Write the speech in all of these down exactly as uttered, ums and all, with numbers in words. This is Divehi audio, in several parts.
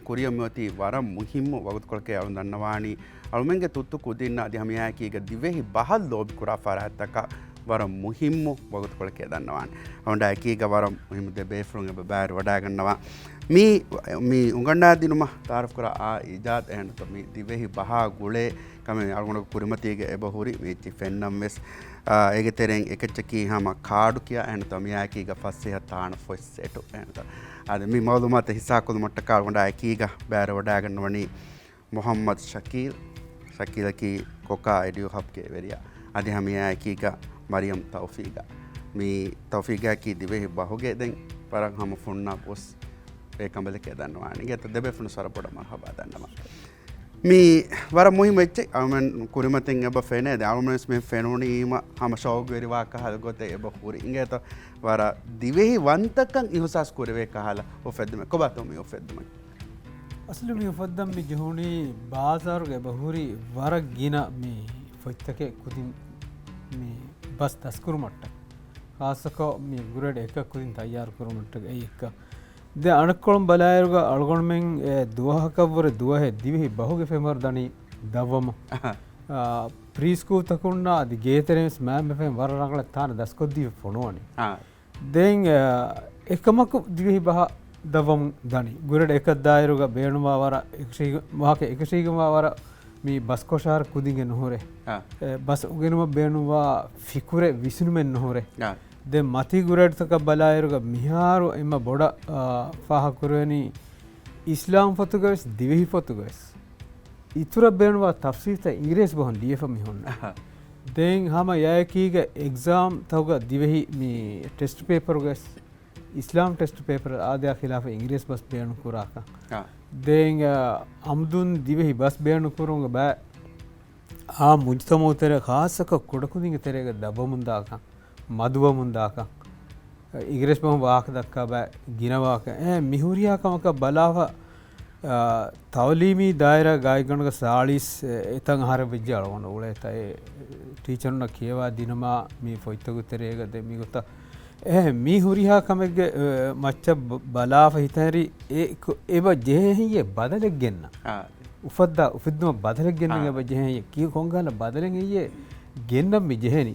ކުރިޔަށް މިއޮތީ ވަރަށް މުހިއްމު ވަގުތުކޮޅެކޭ އަޅުން ދަންނަވާނީ. އަޅުމެންގެ ތުއްތު ކުދިންނަށް އަދި ހަމައެއާއެކީގަ ދިވެހި ބަހަށް ލޯބިކުރާ ފަރާތްތަކަށް ވަރަށް މުހިއްމު ވަގުތުކޮޅެކޭ ދަންނަވާނީ. އަޅުގަނޑާ އެކީގަ ވަރަށް މުހިއްމު ދެ ބޭފުޅުން އެބަ ބައިވެރިވަޑައިގަންނަވާ. މި، މި އުނގަންނާދިނުމަށް ތައާރަފްކުރާ އާ އިޖާދު އެހެންތޯ މި ދިވެހި ބަހާ ގުޅޭ ކަމެއް އަޅުގަނޑު ކުރިމަތީގަ އެބަ ހުރި މި އެއްޗި ފެންނަން ވެސް. އާ، އޭގެ ތެރެއިން އެކައްޗަކީ ހަމަ ކާޑު ކިޔާ އެހެންތޯ މިއާއެކީގަ ފަސޭހަ ތާނަ ފޮތް ސެޓު އެހެންތޯ. އާދެ، މި މައުލޫމާތު ހިއްސާކޮށްލުމަށްޓަކާ އަޅުގަނޑާ އެކީގަ ބައިވެރިވަޑައިގަންނަވަނީ މުޙައްމަދު ޝަކީލް، ޝަކީލަކީ ކޮކާ އެޑިޔު ހަބްގެ ވެރިޔާ. އަދި ހަމައެއާއެކީގަ މަރިޔަމް ތައުފީގާ. މި ތައުފީގާއަކީ ދިވެހި ބަހުގެ ދެން ވަރަށް ހަމަ ފުންނާ ބޮސް އެ ކަނބަލެކޭ ދަންނަވާނެ. އިނގޭތޯ ދެބޭފުޅުން ވަރަށް ބޮޑަށް މަރުޙަބާ ދަންނަވަން. މި ވަރަށް މުހިއްމު އެއްޗެއް. އަޅުމެން ކުރިމަތިން އެބަ ފެނޭ. ދެން އަޅުމެން ވެސް މި ފެނުނީމަ ހަމަ ޝައުގުވެރިވާ ކަހަލަ ގޮތެއް އެބަ ހުރި. އިނގޭތޯ ވަރަށް ދިވެހި ވަންތަކަން އިހުސާސް ކުރެވޭ ކަހަލަ އުފެއްދުމެއް. ކޮބާތޯ މި އުފެއްދުމަކީ؟ އަސްލު މި އުފައްދަން މި ޖެހުނީ ބާޒާރުގަ އެބަ ހުރި ވަރަށް ގިނަ މި ފޮތްތަކެއް ކުދިން މި ބަސް ދަސްކުރުމަށްޓަކައި. ޚާއްޞަކޮށް މި ގްރޭޑް އެކަށް ކުދިން ތައްޔާރު ކުރުމަށްޓަކައި އެއްކަ. ދެން އަނެއްކޮޅުން ބަލާއިރުގަ އަޅުގަނޑުމެން އެ ދުވަހަކަށްވުރެ ދުވަހެއް ދިވެހި ބަހުގެ ފެންވަރު ދަނީ ދަށްވަމުން. އަހަ. އާ، ޕްރީ ސްކޫލްތަކުންނާ އަދި ގޭތެރެއިން ވެސް މައިންބަފައިން ވަރަށް ރަނގަޅަށް ތާނަ ދަސްކޮށްދީފަ ފޮނުވަނީ. އާ. ދެން، އާ، އެކަމަކު ދިވެހި ބަހަށް ދަށްވަމުން ދަނީ. ގްރޭޑް އެކަށް ދާއިރުގަ ބޭނުންވާ ވަރަށް އެކަށީގަ-، ވާހަކަ އެކަށީގެންވާ ވަރަށް މި ބަސް ކޮށާރަ ކުދިންގެ ނުހުރޭ. އާ. އެ، ބަސް އުނގެނުމަށް ބޭނުންވާ ފިކުރެއް ވިސްނުމެއް ނުހުރޭ. އާ. ދެން މަތީ ގްރޭޑްތަކަށް ބަލާއިރުގަ މިހާރު އެންމެ ބޮޑަށް، އާ، ފާހަގަކުރެވެނީ އިސްލާމް ފޮތުގަވެސް ދިވެހި ފޮތުގަވެސް އިތުރަށް ބޭނުންވާ ތަފްސީލްތައް އިނގިރޭސި ބަހުން ލިޔެފަ މި ހުންނަ. އަހަ. ދެން ހަމަ އެއާއެކީގަ އެގްޒާމް ތަކުގަ ދިވެހި މި ޓެސްޓް ޕޭޕަރުގަވެސް އިސްލާމް ޓެސްޓް ޕޭޕަރ އާދަޔާ ޚިލާފަށް އިނގިރޭސި ބަސް ބޭނުން ކުރާކަން. އާ. ދެން، އާ، އަމުދުން ދިވެހި ބަސް ބޭނުން ކުރުމުގެ ބައި އާ މުޖުތަމަޢު ތެރޭ ޚާއްޞަކޮށް ކުޑަކުދިންގެ ތެރޭގަ ދަށްވަމުންދާކަން، މަދުވަމުންދާކަން، އިނގިރޭސި ބަހުން ވާހަކަ ދައްކާ ބައި ގިނަ ވާހަކަ. އެ މި ހުރިހާ ކަމަކަށް ބަލާފަ، އާ، ތަޢުލީމީ ދާއިރާ ގާތްގަނޑުގަ ސާޅީސް އެތަން އަހަރެއް ވެއްޖެ އަޅުގަނޑު އުޅޭ ތައެއް ޓީޗަރުންނަށް ކިޔަވާ ދިނުމާ މި ފޮތްތަކުގެ ތެރޭގަ ދެ މިގޮތަށް އެހެން މި ހުރިހާ ކަމެއްގެ، އެ، މައްޗަށް ބަ-، ބަލާފަ ހިތަށް އެރި އެ ކު-، އެބަ ޖެހޭ ހެއްޔޭ ބަދަލެއް ގެންނަ؟ އާ. އުފައްދާ އުފެއްދުމަށް ބަދަލެއް ގެންނަން އާ. އެބަ ޖެހޭ ހެއްޔޭ؟ ކީ ކޮންކަހަލަ ބަދަލެއް ހެއްޔޭ ގެންނަން މި ޖެހެނީ؟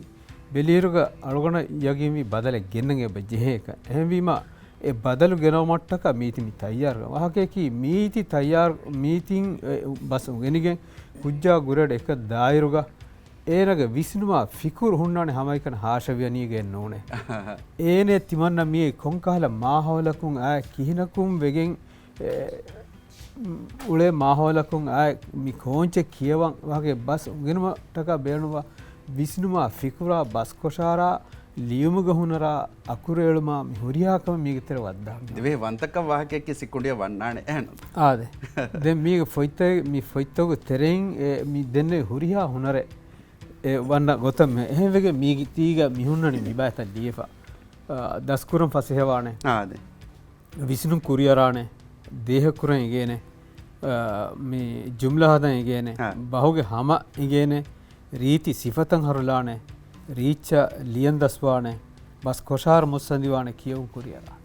ބެލިއިރުގަ އަޅުގަނޑަށް ޔަގީންވީ ބަދަލެއް ގެންނަން އެބަ ޖެހޭކަން. އެހެންވީމަ އެ ބަދަލު ގެނައުމަށްޓަކާ މީތި މި ތައްޔާރު. ވާހަކަޔަކީ މީތި ތައްޔާރު، މީތިން އެ ބަސް އުނގެނިގެން ކުއްޖާ ގްރޭޑް އެކަށް ދާއިރުގަ އޭނާގެ ވިސްނުމާ ފިކުރު ހުންނާނެ ހަމައެކަނި ހާޝަވިޔަނީގެ ނޫނޭ. އޭނެ ތިމަންނަ މިއީ ކޮންކަހަލަ މާހައުލަކުން އާ ކިހިނަކުން ވެގެން، އެ، އުޅޭ މާހައުލަކުން އާ މި ކޯންޗެއް ކިޔަވަން ވާގެ ބަސް އުނގެނުމަށްޓަކާ ބޭނުންވާ ވިސްނުމާ ފިކުރާ ބަސްކޮށާރާ ލިޔުމުގަ ހުނަރާ އަކުރު އެޅުމާ މި ހުރިހާ ކަމެއް މީގެ ތެރެ ވައްދާ. ދިވެހި ވަންތަކަށް ވާހަކައަކީ ސިކުނޑިއަށް ވަންނާނެ އެހެން. އާދެ. ދެން މީގެ ފޮތްތައް، މި ފޮތްތަކުގެ ތެރެއިން އެ މި ދެންނެވި ހުރިހާ ހުނަރެއް އެ ވަންނަ ގޮތަށް މެ-، އެހެންވެގެން މީގެ ތީގަ މި ހުންނަނީ މި ބައިތައް ލިޔެފަ، އާ، ދަސްކުރަން ފަސޭހަވާނެ. އާދެ. ވިސްނުން ކުރިއަރާނެ، ދޭހަކުރަން އެނގޭނެ، އާ، މި ޖުމްލަ ހަދަން އެނގޭނެ، އާ. ބަހުގެ ހަމަ އެނގޭނެ، ރީތި ސިފަތައް ހަރުލާނެ، ރީއްޗަށް ލިޔަން ދަސްވާނެ، ބަސް ކޮށާރު މުއްސަނދިވާނެ ކިޔެވުން ކުރިއަރާނެ.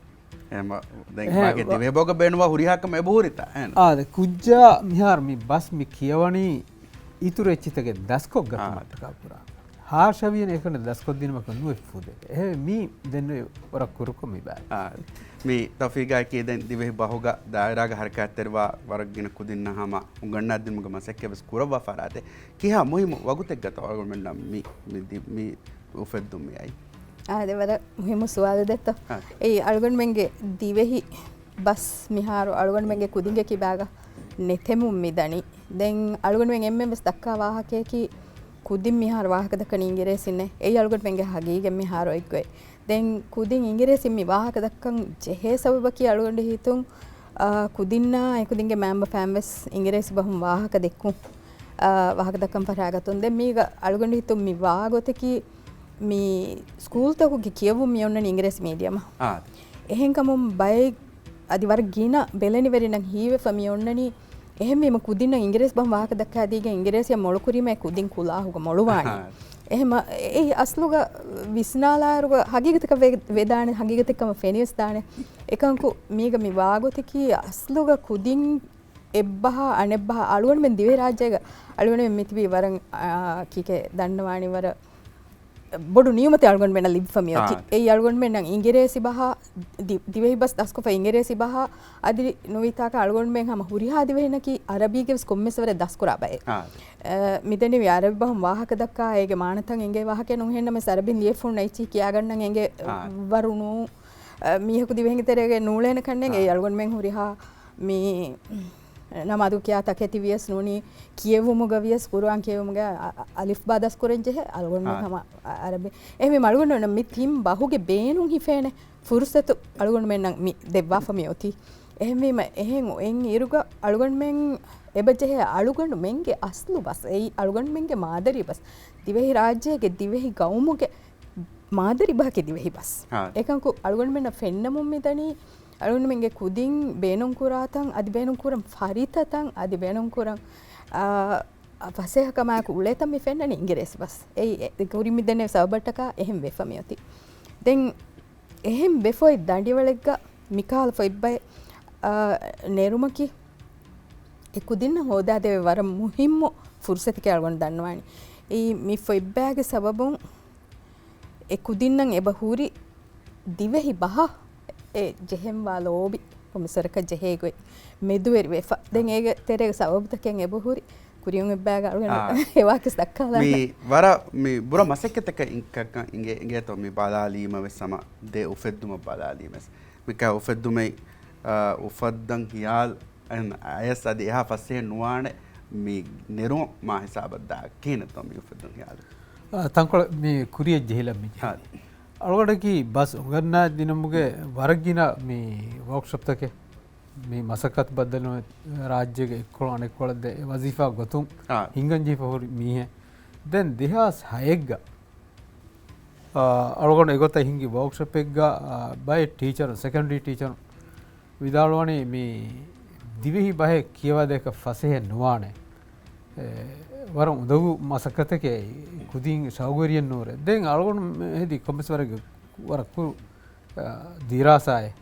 އެހެން ދެން އެހެން މާގެ ވަ-، ދިވެހިބަހުގަ ބޭނުންވާ ހުރިހާ ކަމެއް އެބަހުރިތާ؟ އެހެން. އާދެ، ކުއްޖާ މިހާރު މި ބަސް މި ކިޔަވަނީ އިތުރު އެއްޗިތަކެއް ދަސްކޮށްގަތުމަށްޓަކާ ކުރާ. ހާޝަވިޔަން އެކަނި ދަސްކޮށްދިނުމަކަށް ނުވެ ފުދޭ. އެހެން މީ ދެން ވަރަށް ކުރުކޮށް މި ބާ. އާ، މި ތައުފީގާއަކީ ދެން ދިވެހި ބަހުގަ ދާއިރާގަ ހަރަކާތްތެރިވާ ވަރަށް ގިނަ ކުދިންނަށް ހަމަ އުނގަންނާދިނުމުގެ މަސައްކަތް ވެސް ކުރައްވާ ފަރާތެއް. ކިހާ މުހިއްމު ވަގުތެއްގަތޯ އަޅުގަނޑުމެންނަށް މި، މި ދި-، މި އުފެއްދުން މި އައީ؟ އާދެ، ވަރަށް މުހިއްމު ސުވާލެއް ދެއްތޯ؟ އާ. އެއީ އަޅުގަނޑުމެންގެ ދިވެހި ބަސް މިހާރު އަޅުގަނޑުމެންގެ ކުދިންގެ ކިބާގަ ނެތެމުން މި ދަނީ. ދެން އަޅުގަނޑުމެން އެންމެން ވެސް ދައްކާ ވާހަކަޔަކީ ކުދިން މިހާރު ވާހަކަ ދައްކަނީ އިނގިރޭސިންނޭ. އެއީ އަޅުގަނޑުމެންގެ ހަގީގަތް މިހާރު އޮތްގޮތް. ދެން ކުދިން އިނގިރޭސިން މި ވާހަކަ ދައްކަން ޖެހޭ ސަބަބަކީ އަޅުގަނޑު ހިތުން، އާ، ކުދިންނާ އެކުދިންގެ މައިންބަފައިން ވެސް އިނގިރޭސި ބަހުން ވާހަކަ ދެއްކުން، އާ، ވާހަކަ ދައްކަން ފަށާގަތުން. ދެން މީގަ އަޅުގަނޑު ހިތުން މި ވާ ގޮތަކީ މި ސްކޫލްތަކުގެ ކިޔެވުން މި އޮންނަނީ އިނގިރޭސި މީޑިއަމަށް. އާ. އެހެންކަމުން ބައެއް އަދި ވަރަށް ގިނަ ބެލެނިވެރިންނަށް ހީވެފަ މި އޮންނަނީ، އެހެންވީމަ ކުދިންނަށް އިނގިރޭސި ބަހުން ވާހަކަ ދައްކާދީގެން އިނގިރޭސިއަށް މޮޅުކުރީމަ އެ ކުދިން ކުލާހުގަ މޮޅުވާނީ. އާ. އެހެމަ އެއީ އަސްލުގަ ވިސްނާލާއިރުގަ ހަގީގަތަކަށް ވެ-، ވެދާނެ، ހަގީގަތެއް ކަމަށް ފެނިވެސް ދާނެ. އެކަންކު މީގަ މި ވާގޮތަކީ އަސްލުގަ ކުދިން އެއްބަހާ އަނެއްބަހާ އަޅުގަނޑުމެން ދިވެހިރާއްޖޭގަ އަޅުގަނޑުމެން މިތިބީ ވަރަށް، އާ، ކީކޭ ދަންނަވާނީ ވަރަށް ބޮޑު ނިޢުމަތެއް އަޅުގަނޑުމެންނަށް ލިބިފަ މިއޮތީ. އާ. އެއީ އަޅުގަނޑުމެންނަށް އިނގިރޭސި ބަހާ، ދި-، ދިވެހި ބަސް ދަސްކޮށްފަ އިނގިރޭސި ބަހާ އަދި ނުވިތާކަށް އަޅުގަނޑުމެން ހަމަ ހުރިހާ ދިވެހިންނަކީ އަރަބީގެ ވެސް ކޮންމެސް ވަރެއް ދަސްކުރާ ބައެއް. އާ. އަ، މިދެންނެވި އަރަބި ބަހުން ވާހަކަ ދައްކާ އޭގެ މާނަތައް އެނގޭ ވާހަކައެއް ނޫން. އެހެންނަމަވެސް އަރަބިން ލިޔެފުންނަށް އެއްޗިހި ކިޔާގަންނަން އެނގޭ އާ. ވަރު ނޫން. އަ، މީހަކު ދިވެހިންގެ ތެރޭގައި ނޫޅޭނެ ކަންނޭނގެ. އާ. އެއީ އަޅުގަނޑުމެން ހުރިހާ މި ނަމާދު ކިޔާ ތަކެތި ވިޔަސް ނޫނީ ކިޔެވުމުގަ ވިޔަސް ޤުރުއާން ކިޔެވުމުގަ އަ-، އަ-، އަލިފްބާ ދަސްކުރަން ޖެހޭ އަޅުގަނޑުމެން އާ. ހަމަ އަ-، އަރަބި. އެހެންވީމަ އަޅުގަނޑު މި ތިން ބަހުގެ ބޭނުން ހިފޭނެ ފުރުސަތު އަޅުގަނޑުމެންނަށް މި ދެއްވާފަ މި އޮތީ. އެހެންވީމަ އެހެން އޮތް އިރުގަ އަޅުގަނޑުމެން އެބަ ޖެހޭ އަޅުގަނޑުމެންގެ އަސްލު ބަސް، އެއީ އަޅުގަނޑުމެންގެ މާދަރީ ބަސް، ދިވެހިރާއްޖޭގެ ދިވެހި ގައުމުގެ މާދަރީ ބަހަކީ ދިވެހި ބަސް. އާ. އެކަންކު އަޅުގަނޑުމެންނަށް ފެންނަމުން މިދަނީ، އަޅުގަނޑުމެންގެ ކުދިން ބޭނުންކުރާތަން، އަދި ބޭނުންކުރަން ފަރިތަތަން، އަދި ބޭނުންކުރަން، އާ، ފަސޭހަކަމާއެކު އުޅޭތަން މި ފެންނަނީ އިނގިރޭސި ބަސް. އެއީ އެ، ކުރިން މިދެންނެވި ސަބަބަށްޓަކާ އެހެން ވެފަ މިއޮތީ. ދެން އެހެން ވެފަ އޮތް ދަނޑިވަޅެއްގަ މިކަހަލަ ފޮތްބައެއް، އާ، ނެރުމަކީ އެ ކުދިންނަށް ހޯދާދެވޭ ވަރަށް މުހިއްމު ފުރުސަތެކޭ އަޅުގަނޑު ދަންނަވާނީ. އެއީ މި ފޮތްބައިގެ ސަބަބުން އެ ކުދިންނަށް އެބަ ހުރި ދިވެހި ބަހަށް އެ ޖެހެންވާ ލޯބި ކޮންމެސްވަރަކަށް ޖެހޭ ގޮތް މެދުވެރި ވެފަ. ދެން އާ. އޭގެ ތެރޭގެ ސަބަބުތަކެއް އެބަ ހުރި ކުރިއަށް އެއްބައިގަ އަޅުގަނޑު އާ. އެވާކިސް ދައްކާލާނެ. މި ވަރަށް މި ބުރަ މަސައްކަތަކަށް އިން-، ކަ-، ކަ-، އިނގޭ، އިނގޭތޯ މި ބަލާލީމަ ވެސް ހަމަ ދެ އުފެއްދުމަށް ބަލާލީމަ ވެސް. މިކަ އުފެއްދުމެއް، އާ، އުފައްދަން ހިޔާލު އަން އަޔަސް އަދި އެހާ ފަސޭހަ ނުވާނެ މި ނެރުމަށް މާ ހިސާބަށް ދާ ކިހިނެއްތޯ މި އުފެއްދުން ހިޔާލު. އާ، ތަންކޮޅެއް މި ކުރިއަށް ޖެހިލަން މި ޖެހި. އާ. އަޅުގަނޑަކީ ބަސް އުނގަންނާ ދިނުމުގެ ވަރަށް ގިނަ މި ވޯކްޝޮޕްތަކެއް މި މަސައްކަތު ބައްދަލު ރާއްޖޭގެ އެއްކޮޅު އަނެއްކޮޅަށް ދެ ވަޒީފާ ގޮތުން އާ. ހިންގަން ޖެހިފަ ހުރި މީހެއް. ދެން ދެހާސް ހައެއްގަ އާ، އަޅުގަނޑު އެގޮތަށް ހިންގި ވޯކްޝޮޕެއްގަ، އާ، ބައެއް ޓީޗަރުން، ސެކަންޑްރީ ޓީޗަރުން ވިދާޅުވަނީ މި ދިވެހި ބަހެއް ކިޔަވާދޭކަށް ފަސޭހަ ނުވާނެ. އެ، ވަރަށް އުނދަގޫ މަސައްކަތެކޭ ކުދިން ޝައުގުވެރިއެއް ނޫރޭ. ދެން އަޅުގަނޑު ހެދި ކޮންމެސް ވަރެއްގެ ވަރަށް ކުރު، އާ، ދިރާސާއެއް.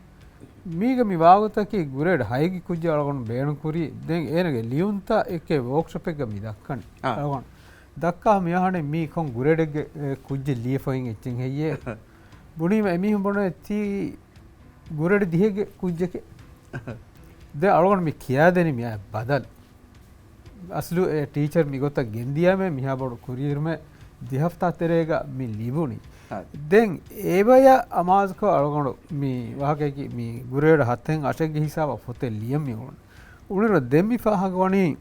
މީގަ މި ވާގޮތަކީ ގްރޭޑް ހައެއްގެ ކުއްޖެއް އަޅުގަނޑު ބޭނުންކުރީ. ދެން އޭނަގެ ލިޔުންތައް އެކޭ ވޯކްޝޮޕެއްގަ މި ދައްކަނީ. އާ. އަޅުގަނޑު ދައްކާ މި އަހަނެ މީ ކޮން ގްރޭޑެއްގެ، އެ، ކުއްޖެއް ލިޔެފައިން އެއްޗެއް ހެއްޔޭ؟ ބުނީމަ އެމީހުން ބުނޭ ތީ ގްރޭޑް ދިހެއްގެ ކުއްޖެކޭ. ދެން އަޅުގަނޑު މި ކިޔާދެނީ މިއާ ބަދަލު. އަސްލު އެ ޓީޗަރ މިގޮތަށް ގެންދިޔާމޭ މިހާ ބޮޑު ކުރިއެރުމެއް ދެ ހަފްތާ ތެރޭގަ މި ލިބުނީ. އާ. ދެން އެބަޔަށް އަމާޒުކޮށް އަޅުގަނޑު މި ވާހަކައަކީ މި ގްރޭޑް ހަތެއް އަށެއްގެ ހިސާބަށް ފޮތެއް ލިޔަން މި އުޅުނު. އުޅިނު ދެން މި ފާހަގަވަނީ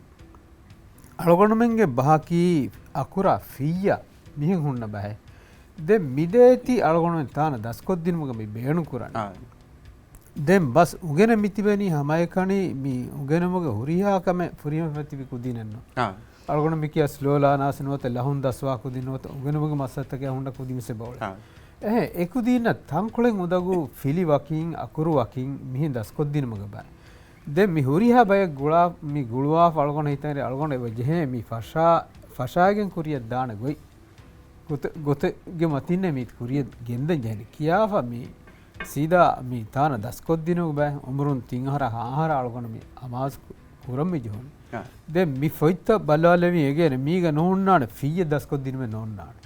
އަޅުގަނޑުމެންގެ ބަހަކީ އަކުރާ ފިއްޔާ މިހެން ހުންނަ ބަހެއް. ދެން މިދޭތީ އަޅުގަނޑުމެން ތާނަ ދަސްކޮށްދިނުމުގަ މި ބޭނުންކުރަނީ. އާ. ދެން ބަސް އުނގެނެ މިތިބެނީ ހަމައެކަނި މި އުނގެނުމުގެ ހުރިހާ ކަމެއް ފުރިހަމަ ތިބި ކުދިނެއްނު. އާ. އަޅުގަނޑު މިކިޔާ ސްލޯ ލާނާސް ނުވަތަ ލަހުން ދަސްވާ ކުދިން ނުވަތަ އުނގެނުމުގެ މަސައްކަތަކަށް ހުންނަ ކުދިން ވެސް އެބައުޅޭ. އާ. އެހެން އެކުދީންނަށް ތަންކޮޅެއް އުނދަގޫ ފިލި ވަކިން އަކުރު ވަކިން މިހެން ދަސްކޮށްދިނުމުގެ ބައެއް. ދެން މި ހުރިހާ ބަޔަށް ގުޅާ، މި ގުޅުވާފަ އަޅުގަނޑު ހިތަށް އަޅުގަނޑު އެބަ ޖެހޭ މި ފަށާ، ފަށާގެން ކުރިއަށް ދާނެ ގޮތް. ގޮތެ-، ގޮތެއްގެ މަތިންނޭ މީ ކުރިއަށް ގެންދަން ޖެހެނީ. ކިޔާފަ މި ސީދާ މި ތާނަ ދަސްކޮށްދިނު ބައި އުމުރުން ތިން އަހަރާ ހަ އަހަރާ އަޅުގަނޑު މި އަމާޒު ކު-، ކުރަން މި ޖެހުނީ. އާ. ދެން މި ފޮތްތައް ބަލާލެވި އެގޭނެ މީގަ ނޯންނާނެ ފިއްޔެއް ދަސްކޮށްދިނުމެއް ނޯންނާނެ.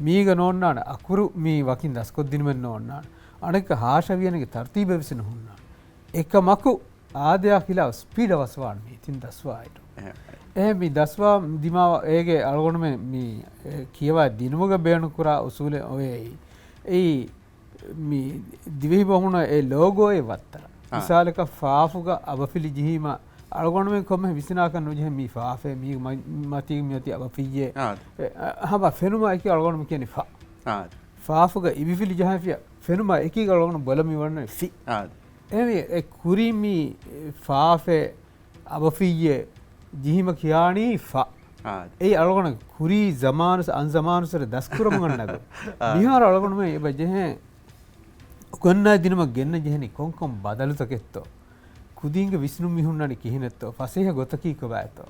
މީގަ ނޯންނާނެ އަކުރު މި ވަކިން ދަސްކޮށްދިނުމެއް ނޯންނާނެ. އަނެއްކަ ހާޝަވިޔަނިގެ ތަރުތީބެއް ވެސް ނުހުންނާނެ. އެކަމަކު އާދަޔާ ޚިލާފު ސްޕީޑަށް ވަސްވާން މީ ތިން ދަސްވާއިރު. އެހެން. އެހެން މި ދަސްވާ ދިމާވާ އޭގެ އަޅުގަނޑުމެން މި، އެ، ކިޔަވާ ދިނުމުގަ ބޭނުންކުރާ އުސޫލެއް އޮވޭ. އެއީ މި ދިވެހި ބަހުންނަށް އެ ލޯގޯއެއް ވައްތަރަ. އާ. މިސާލަކަށް ފާފުގަ އަބަފިލި ޖެހީމަ އަޅުގަނޑުމެން ކޮންމެ ވިސްނާކަށް ނުޖެހެން މީ ފާފޭ، މީ މަ-، މަތީގަ މިއޮތީ އަބަފިއްޔޭ. އާ. އެ، އަ، ހަމަ ފެނުމާ އެކީ އަޅުގަނޑު މި ކިޔަނީ ފާ. އާ. ފާފުގަ އިބިފިލި ޖަހާފިޔާ ފެނުމާ އެކީ އަޅުގަނޑު ބޮލަށް މި ވަންނަނީ ފި. އާ. އެހެންވެ، އެ ކުރީ މި ފާފޭ އަބަފިއްޔޭ ޖެހީމަ ކިޔާނީ ފަ. އާ. އެއީ އަޅުގަނޑަށް ކުރީ ޒަމާނުސް އަންޒަމާނުސްރެ ދަސްކުރަމުން އަންނަ ގޮތް. އާ. މިހާރު އަޅުގަނޑުމެން އެބަ ޖެހޭ އުގަންނާ ދިނުމަށް ގެންނަ ޖެހެނީ ކޮންކޮން ބަދަލުތަކެއްތޯ؟ ކުދީންގެ ވިސްނުން މި ހުންނަނީ ކިހިނެއްތޯ؟ ފަސޭހަ ގޮތަކީ ކޮބާތޯ؟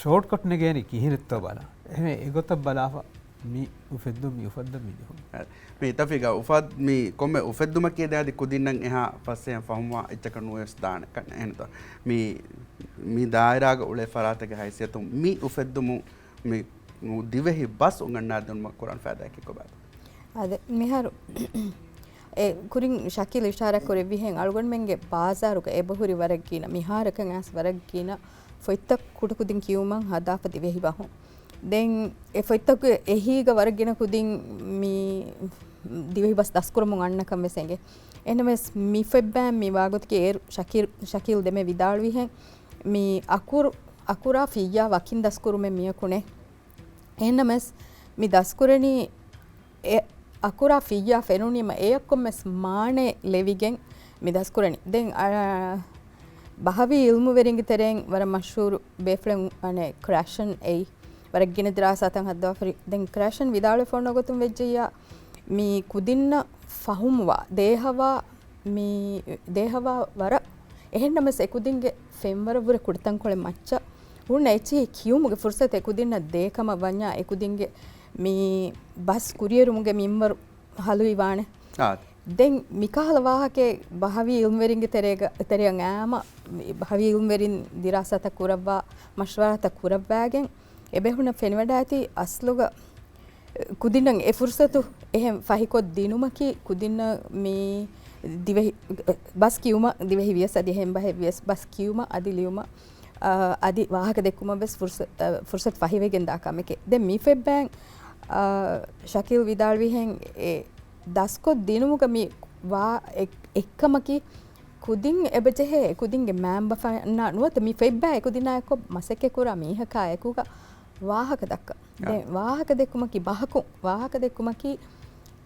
ޝޯޓްކަޓް ނެގޭނީ ކިހިނެއްތޯ ބަލަން. އެހެން އެގޮތަށް ބަލާފަ މި އުފެއްދުން މި އުފައްދަން މި ޖެހުން. އަ، މި ތަފީގަ އުފައް-، މި ކޮންމެ އުފެއްދުމަކީ ދެން އަދި ކުދިންނަށް އެހާ ފަސޭހަ ފަހުމްވާ އެއްޗަކަށް ނުވެސް ދާނެ ކަން އެހެންތޯ. މި، މި ދާއިރާގަ އުޅޭ ފަރާތެއްގެ ހައިސިއްޔަތުން މި އުފެއްދުމުން މި ދިވެހި ބަސް އުނގަންނާދިނުމަށް ކުރާން ފައިދާއަކީ ކޮބާތޯ؟ އާދެ، މިހާރު އެ ކުރިން ޝަކީލް އިޝާރާތް ކުރެއްވިހެން އަޅުގަނޑުމެންގެ ބާޒާރުގަ އެބަހުރި ވަރަށް ގިނަ، މިހާރަކަށް އައިސް ވަރަށް ގިނަ ފޮތްތައް ކުޑަކުދިން ކިޔުމަށް ހަދާފަ ދިވެހި ބަހުން. ދެން އެ ފޮތްތަކުގެ އެހީގަ ވަރަށް ގިނަ ކުދިން މި ދިވެހި ބަސް ދަސްކުރަމުން އަންނަ ކަމެއް އެނގޭ. އެހެންނަމަވެސް މި ފޮތްބައި މި ވާގޮތަކީ އޭރު ޝަކީލް، ޝަކީލް ދެމެ ވިދާޅުވިހެން މި އަކުރު، އަކުރާ ފިއްޔާ ވަކިން ދަސްކުރުމެއް މިޔަކު ނެތް. އެހެންނަމަވެސް މި ދަސްކުރަނީ އެ އަކުރާ ފިއްޔާ ފެނުނީމަ އެޔަށް ކޮންމެސް މާނައެއް ލެވިގެން މި ދަސްކުރަނީ. ދެން އަ، ބަހަވީ އިލްމުވެރިންގެ ތެރެއިން ވަރަށް މަޝްހޫރު ބޭފުޅެއް އަނެއް ކްރޭޝަން އެއީ. ވަރަށް ގިނަ ދިރާސާތައް ހައްދަވާފަ. ދެން ކްރޭޝަން ވިދާޅުވެފަ އޮންނަ ގޮތުން ވެއްޖެއްޔާ މި ކުދިންނަށް ފަހުމުވާ ދޭހަވާ މި ދޭހަވާ ވަރަށް އެހެންނަމަވެސް އެކުދިންގެ ފެންވަރަށްވުރެ ކުޑަތަންކޮޅެއް މައްޗަށް ހުންނަ އެއްޗިހި ކިޔުމުގެ ފުރުސަތު އެކުދިންނަށް ދޭ ކަމަށް ވަންޏާ އެކުދިންގެ މި ބަސް ކުރިއެރުމުގެ މިންވަރު ހަލުވިވާނެ. އާ. ދެން މިކަހަލަ ވާހަކައެއް ބަހަވީ އިލްމުވެރިންގެ ތެރޭގަ، ތެރެއަށް އައިމަ ބަހަވީ އިލްމުވެރިން ދިރާސާތައް ކުރައްވާ، މަޝްވަރާތައް ކުރައްވާގެން އެބޭފުޅުންނަށް ފެނިވަޑައިގަތީ އަސްލުގަ ކުދިންނަށް އެ ފުރުސަތު އެހެން ފަހިކޮށް ދިނުމަކީ ކުދިންނަށް މި ދިވެހި ބަސް ކިޔުމަށް، ދިވެހި ވިޔަސް އަދި އެހެން ބަހެއް ވިޔަސް ބަސް ކިޔުމަށް އަދި ލިޔުމަށް، އަ، އަދި ވާހަކަ ދެއްކުމަށް ވެސް ފުރުސަ-، އަ، ފުރުސަތު ފަހިވެގެން ދާ ކަމެކޭ. ދެން މި ފޮތްބައިން، އަ، ޝަކީލް ވިދާޅުވިހެން އެ ދަސްކޮށް ދިނުމުގަ މި ވާ އެއް-، އެއްކަމަކީ ކުދިން އެބަޖެހޭ އެކުދިންގެ މައިންބަފައިންނާ ނުވަތަ މި ފޮތްބައި އެކުދިންނާއެކު މަސައްކަތްކުރާ މީހަކާ އެކުގަ ވާހަކަ ދައްކަން. އާ. ދެން ވާހަކަ ދެއްކުމަކީ ބަހަކުން، ވާހަކަ ދެއްކުމަކީ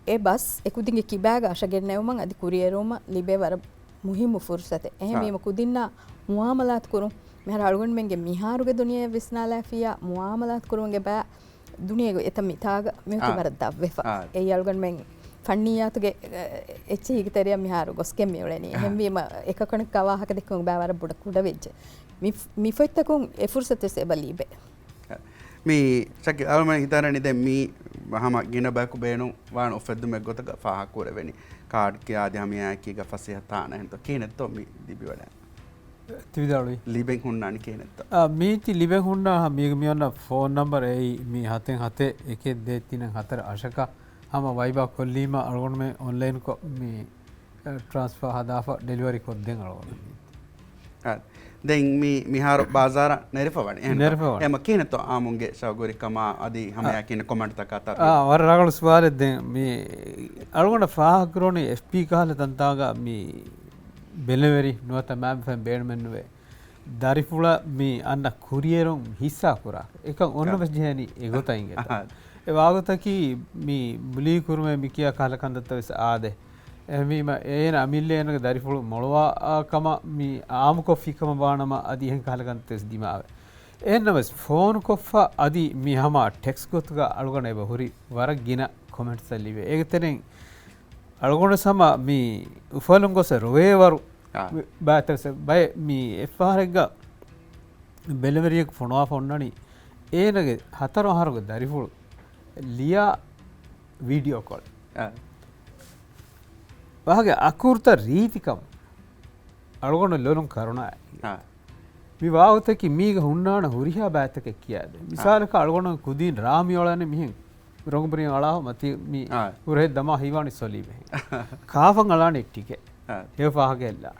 އެ ބަސް އެކުދިންގެ ކިބާގަ އަށަގެންނެވުމަށް އަދި ކުރިއެރުވުމަށް ލިބޭ ވަރަށް މުހިއްމު ފުރުސަތެއް. އާ. އެހެންވީމަ ކުދިންނާ މުއާމަލާތު ކުރުން މިހާރު އަޅުގަނޑުމެންގެ މިހާރުގެ ދުނިޔެއަށް ވިސްނާލާފިއްޔާ މުއާމަލާތު ކުރުމުގެ ބައި ދުނިޔޭގަ އެތައް މިތާގަ މިއޮތީ އާ. ވަރަށް ދަށްވެފަ. އާ. އެއީ އަޅުގަނޑުމެން ފަންނިއްޔާތުގެ، އެ، އެއްޗިހީގެ ތެރެއަށް މިހާރު ގޮސްގެން މިއުޅެނީ. އާ. އެހެންވީމަ އެކަކުނަކާ ވާހަކަ ދެއްކުމުގެ ބައި ވަރަށް ބޮޑަށް ކުޑަވެއްޖެ. މި، މި ފޮތްތަކުން އެ ފުރުސަތުވެސް އެބަ ލިބޭ. މި ޝަކީލް އަޅުގަނޑު ހިތަށް އަރަނީ ދެން މީ ހަމަ ގިނަ ބަޔަކު ބޭނުން ވާން އުފެއްދުމެއް ގޮތަކަށް ފާހަގަކުރެވެނީ. ކާޑް ކިޔާދި ހަމައެއާއެކީގަ ފަސޭހަ ތާނަ އެހެންތޯ ކިހިނެއްތޯ މި ލިބިވަޑައި. ތި ވިދާޅުވީ. ލިބެން ހުންނާނީ ކިހިނެއްތޯ؟ އާ، މީތި ލިބެން ހުންނާ މީގެ މި އޮންނަ ފޯން ނަމްބަރ އެއީ މި ހަތެއް ހަތެއް އެކެއް ދޭއް ތިނެއް ހަތަރު އަށަކަށް ހަމަ ވައިބާ ކޮށްލީމަ އަޅުގަނޑުމެން އޮންލައިންކޮށް މި ޓްރާންސްފާ ހަދާފަ ޑެލިވަރީ ކޮށްދޭން އަޅުގަނޑު. އާ، ދެން މި، މިހާރު ބާޒާރަށް ނެރެފަ ވަނީ. އެހެން ނެރެފަ ވަނީ. އެމަ ކިހިނެއްތޯ އާމުންގެ ޝައުގުވެރިކަމާ އަދި ހަމަޔާ އާ. ކިހިނެއް ކޮމެންޓްތަކާ ތަ-، އާ، ވަރަށް ރަނގަޅު ސުވާލެއް. ދެން މި އަޅުގަނޑަށް ފާހަގަކުރުނީ އެފްބީ ކަހަލަ ތަންތާގަ މި ބެލެވެރި ނުވަތަ މައިންބަފައިން ބޭނުމެއްނުވޭ. ދަރިފުޅަށް މި އަންނަ ކުރިއެރުން ހިއްސާ ކުރާ އެކަން އޮންނަ އާ. ވެސް ޖެހެނީ އެގޮތަށް އިނގޭތޯ. އާ. އެ ވާގޮތަކީ މި ބުލީ ކުރުމޭ މި ކިޔާ ކަހަލަ ކަންތައްތައް ވެސް އާދޭ. އެހެންވީމަ އޭނަ އަމިއްލަ އޭނަގެ ދަރިފުޅު މޮޅުވާ ކަމަށް މި އާއްމުކޮށްފި ކަމަށް ވާނަމަ އަދި އެހެން ކަހަލަ ކަންތައް ވެސް ދިމާވޭ. އެހެންނަމަވެސް ފޯނުކޮށްފަ އަދި މި ހަމަ ޓެކްސް ގޮތުގަ އަޅުގަނޑަށް އެބަ ހުރި ވަރަށް ގިނަ ކޮމެންޓްސް ލިބޭ. އޭގެ ތެރެއިން އަޅުގަނޑު ހަމަ މި އުފަލުން ގޮސް ރޮވޭވަރު އާ. ބައިތަސް ބައެއް މި އެއްފަހަރެއްގަ ބެލެވެރިޔަކު ފޮނުވާފަ އޮންނަނީ އޭނަގެ ހަތަރު އަހަރުގެ ދަރިފުޅު ލިޔާ ވީޑިއޯ ކޮލް. އާ. ވާހަކަ އަކުރުތައް ރީތިކަމު އަޅުގަނޑު ލޮލުން ކަރުނާ. އާ. މި ވާހަކަތަކީ މީގަ ހުންނާނެ ހުރިހާ ބައިތަކެއް ކިޔާދޭ. އާ. މިސާލަކަށް އަޅުގަނޑު ކުދީން ރާ މިއުޅެނީ މިހެން ރޮނގުބުރިއަށް އަޅާ މަތި މި އާ. ހުރެހެއް ދަމާ ހީވާނީ ސޮލީބެހެން. ކާފަން އަޅާނެ ޓިކެ. އާ. ހެޔޮ ފާހަގައެއްލާ.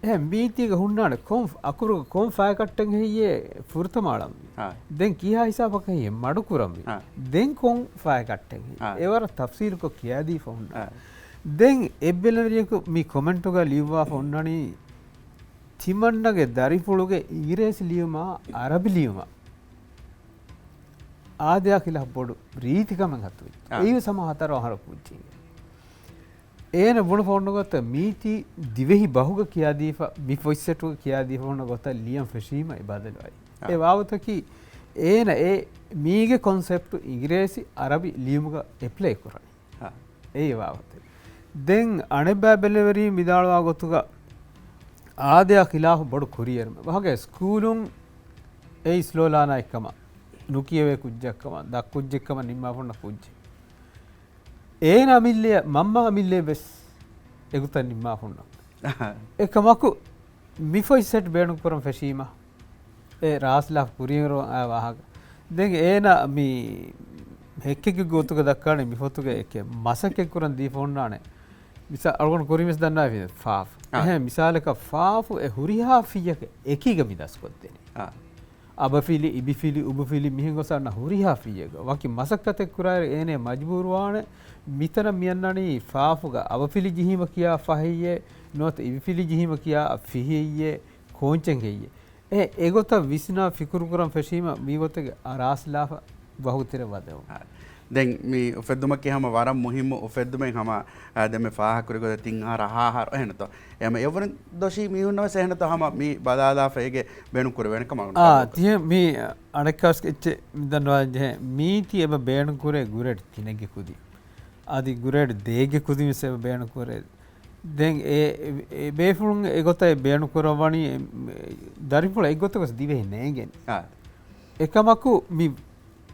އެހެން މީތީގަ ހުންނާނެ ކޮން އަކުރުގަ ކޮން ފާއިކައްޓެއް ހެއްޔޭ ފުރަތަމަ އަޅަންވީ. އާ. ދެން ކިހާ ހިސާބަކަށް ހެއްޔޭ މަޑުކުރަންވީ. އާ. ދެން ކޮން ފާއިކައްޓެއް ހެއްޔޭ. އާ. އެވަރަށް ތަފްސީލުކޮށް ކިޔާދީފަ ހުންނާނެ. އާ. ދެން އެއްބެލެވެރިޔަކު މި ކޮމެންޓުގަ ލިޔުއްވާފަ ހުންނަނީ ތިމަންނަގެ ދަރިފުޅުގެ އިނގިރޭސި ލިޔުމާ އަރަބި ލިޔުމާ އާދަޔާ ޚިލާފު ބޮޑު ރީތިކަމެއް ހަތުވި. އާ. އެއީ ސަމާ ހަތަރު އަހަރަކު ކުއްޖީގެ. އޭނަ ބުނެފަ އޮންނަ ގޮތަށް މީތި ދިވެހި ބަހުގަ ކިޔާދީފަ، މި ފޮތްސެޓުގަ ކިޔާދީފަ އޮންނަ ގޮތަށް ލިޔަން ފެށީމަ އެ ބަދަލު އައި. އާ. އެ ވާގޮތަކީ އޭނަ އެ މީގެ ކޮންސެޕްޓު އިނގިރޭސި އަރަބި ލިޔުމުގަ އެޕްލައި ކުރަނީ. އާ. އެއީ ވާގޮތެއް. ދެން އަނެއްބައި ބެލެވެރީން ވިދާޅުވާ ގޮތުގަ އާދަޔާ ޚިލާފު ބޮޑު ކުރިއެރުމެއް. ވަހަކަ ސްކޫލުން އެ ސްލޯ ލާނާ އެއްކަމަށް. ނުކިޔެވޭ ކުއްޖެއްކަމަށް، ދަށް ކުއްޖެއްކަމަށް ނިންމާފަ ހުންނަ ކުއްޖެއް. އޭނަ އަމިއްލައަށް، މަންމަ އަމިއްލައަށް ވެސް އެގޮތަށް ނިންމާފަ ހުންނަ. އެކަމަކު މި ފޮތް ސެޓް ބޭނުން ކުރަން ފެށީމަ، އެ ރާސްލާފް ކުރިއަރު އާ ވާހަކަ. ދެން އޭނަ މި ހެއްކެއްގެ ގޮތުގަ ދައްކާނެ މި ފޮތުގެ އެކެއް މަސައްކަތް ކުރަން ދީފަ ހުންނާނެ. މިސާ، އަޅުގަނޑު ކުރިން ވެސް ދަންނަވައިފި ފާފު. އާ. އެހެން މިސާލަކަށް ފާފު އެ ހުރިހާ ފިއްޔަކަށް އެކީގަ މި ދަސްކޮށްދެނީ. އާ. އަބަފިލި، އިބިފިލި، އުބުފިލި މިހެން ގޮސް އަންނަ ހުރިހާ ފިއްޔެއްގަ ވަކި މަސައްކަތެއް ކުރާއިރު އޭނަ މަޖުބޫރުވާނެ. މިތަނަށް މި އަންނަނީ ފާފުގަ އަބަފިލި ޖެހީމަ ކިޔާ ފަހެއްޔޭ، ނުވަތަ އިބިފިލި ޖެހީމަ ކިޔާ ފިހެއްޔޭ، ކޯންޗެއް ހެއްޔޭ. އެ، އެގޮތަށް ވިސްނާ ފިކުރު ކުރަން ފެށީމަ މިގޮތެއްގެ ރާސްލާފަ ވަހުގަ ތެރެ ވަދެވުން. އާ، ދެން މި އުފެއްދުމަކީ ހަމަ ވަރަށް މުހިއްމު އުފެއްދުމެއް ހަމަ، އާ، ދެން މި ފާހަގަކުރި ގޮތަށް ތިން އަހަރު ހަ އަހަރު އެހެންތޯ؟ އެހެން އެއްވަރުން ދޮށީ މީހުންނަށް ވެސް އެހެންތޯ ހަމަ މި ބަލާލާފަ އޭގެ ބޭނުން ކުރެވޭނެ ކަމަށް އާ، ކަމަށް. ތިހެން މި އަނެއްކާވެސް އެއްޗެއް މި ދަންނަވާ ޖެހޭ. މީތި އެބަ ބޭނުން ކުރޭ ގްރޭޑް ތިނެއްގެ ކުދިން. އަދި ގްރޭޑް ދޭއްގެ ކުދިން ވެސް އެބަ ބޭނުން ކުރޭ. ދެން އެ، އެ، އެ ބޭފުޅުން އެގޮތަށް ބޭނުން ކުރައްވަނީ، އެ، ދަރިފުޅު އެއްގޮތަކަސް ދިވެހި ނޭނގެން. އާ. އެކަމަކު މި،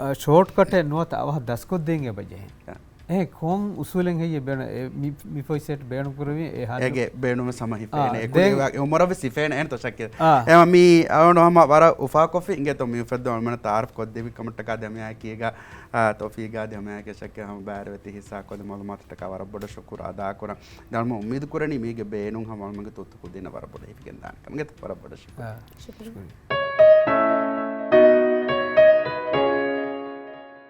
އަ، ޝޯޓްކަޓެއް ނުވަތަ އަވަހަށް ދަސްކޮށްދޭން އެބަ ޖެހެން. އާ. އެ ކޮން އުސޫލެއް ހެއްޔޭ ބޭނު-، އެ، މި، މި ފޮތް ސެޓް ބޭނުން ކުރެވި އެ ހަދު-، އޭގެ ބޭނުމެއް ހަމަ ހިފޭނެ. އާ، އެ ކުރި ދެން އެ އުމުރަށް ވެސް ހިފޭނެ އެން ތޮށަކެ. އާ. އެ މި އަވަނު ހަމަ ވަރަށް އުފާކޮށްފި އިނގޭތޯ މި އުފެއްދުމަށް އަޅުމެންނަށް ތައާރަފް ކޮށްދެވި ކަމަށްޓަކާ ދެމިޔާއެކީގަ، އާ، ތޯފީގާ ދެމިޔާއެކީ ޝައްކެއް ހަމަ ބާރެވެތި ހިއްސާ ކޮށްދި މައުލޫމާތަށްޓަކާ ވަރަށް ބޮޑަށް ޝުކުރު އަދާކުރަން. ދެން އަޅުމެން އުއްމީދު ކުރަނީ މީގެ ބޭނުން ހަމަ އަޅުމެންގެ ތުއްތު ކުދިންނަށް ވަރަށް ބޮޑަށް ހިފިގެން ދާނެ ކަމަށް. ވަރަށް ބޮޑަށް ޝުކުރު. އާ، ޝުކުރިއްޔާ.